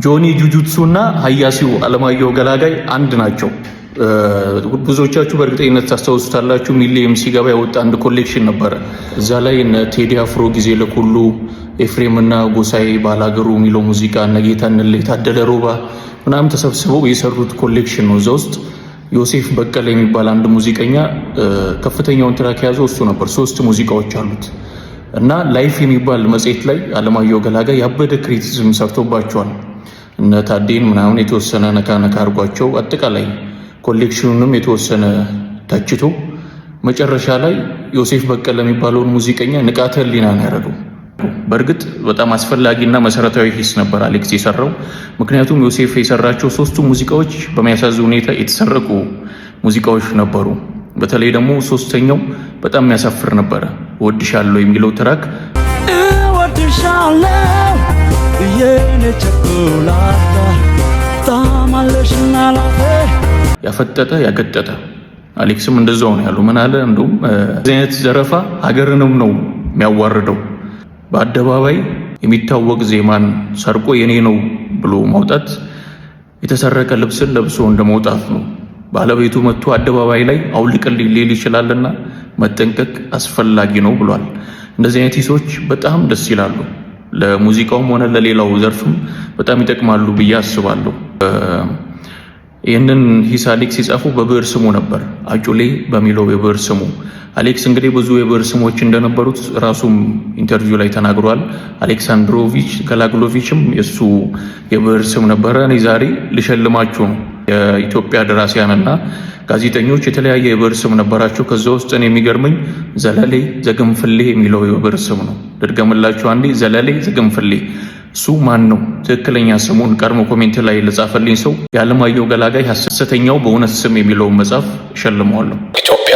ጆኒ ጁጁትሱ እና ሀያሲው አለማየሁ ገላጋይ አንድ ናቸው። ብዙዎቻችሁ በእርግጠኝነት ታስታውሱታላችሁ። ሚሊየም ሲገባ የወጣ አንድ collection ነበረ። እዛ ላይ እነ ቴዲ አፍሮ ጊዜ ለኩሉ፣ ኤፍሬም እና ጎሳዬ ባላገሩ የሚለው ሙዚቃ፣ እነ ጌታ እንለ ታደለ ሮባ ምናምን ተሰብስበው የሰሩት collection ነው። እዛ ውስጥ ዮሴፍ በቀለ የሚባል አንድ ሙዚቀኛ ከፍተኛውን track የያዘው እሱ ነበር። ሶስት ሙዚቃዎች አሉት እና Life የሚባል መጽሔት ላይ አለማየሁ ገላጋይ ያበደ criticism ሰርቶባቸዋል። እነ ታዴን ምናምን የተወሰነ ነካ ነካ አድርጓቸው አጠቃላይ collection ኑንም የተወሰነ ተችቶ መጨረሻ ላይ ዮሴፍ በቀለ የሚባለውን ሙዚቀኛ ንቃተ ህሊና ነው ያደረገው። በእርግጥ በጣም አስፈላጊና መሰረታዊ ሂስ ነበር አሌክስ የሰራው። ምክንያቱም ዮሴፍ የሰራቸው ሶስቱ ሙዚቃዎች በሚያሳዝን ሁኔታ የተሰረቁ ሙዚቃዎች ነበሩ። በተለይ ደግሞ ሶስተኛው በጣም የሚያሳፍር ነበረ። እወድሻለሁ የሚለው track። እወድሻለሁ የኔ ቸኮላታ ጣማለሽና ላፌ። ያፈጠጠ ያገጠጠ። አሌክስም እንደዛው ነው ያሉ። ምን አለ? እንደውም እዚህ አይነት ዘረፋ ሀገርንም ነው የሚያዋርደው። በአደባባይ የሚታወቅ ዜማን ሰርቆ የኔ ነው ብሎ ማውጣት የተሰረቀ ልብስን ለብሶ እንደ መውጣት ነው። ባለቤቱ መጥቶ አደባባይ ላይ አውልቅልኝ ሊል ይችላልና መጠንቀቅ አስፈላጊ ነው ብሏል። እንደዚህ አይነት ሂሶች በጣም ደስ ይላሉ። ለሙዚቃውም ሆነ ለሌላው ዘርፍም በጣም ይጠቅማሉ ብዬ አስባለሁ። ይህንን ሂስ አሌክስ የጻፈው በብዕር ስሙ ነበር፣ አጩሌ በሚለው የብዕር ስሙ። አሌክስ እንግዲህ ብዙ የብዕር ስሞች እንደነበሩት ራሱም interview ላይ ተናግሯል። አሌክሳንድሮቪች ገላግሎቪችም የእሱ የብዕር ስም ነበረ። እኔ ዛሬ ልሸልማችሁ ነው። የኢትዮጵያ ደራሲያንና ጋዜጠኞች የተለያየ የብዕር ስም ነበራቸው። ከዛ ውስጥ እኔ የሚገርመኝ ዘለሌ ዘግንፍሌ የሚለው የብዕር ስም ነው። ልድገምላችሁ አንዴ፣ ዘለሌ ዘግንፍሌ። እሱ ማን ነው? ትክክለኛ ስሙን ቀድሞ comment ላይ ለጻፈልኝ ሰው የአለማየሁ ገላጋይ ሐሰተኛው በእውነት ስም የሚለውን መጽሐፍ እሸልመዋለሁ። ኢትዮጵያ።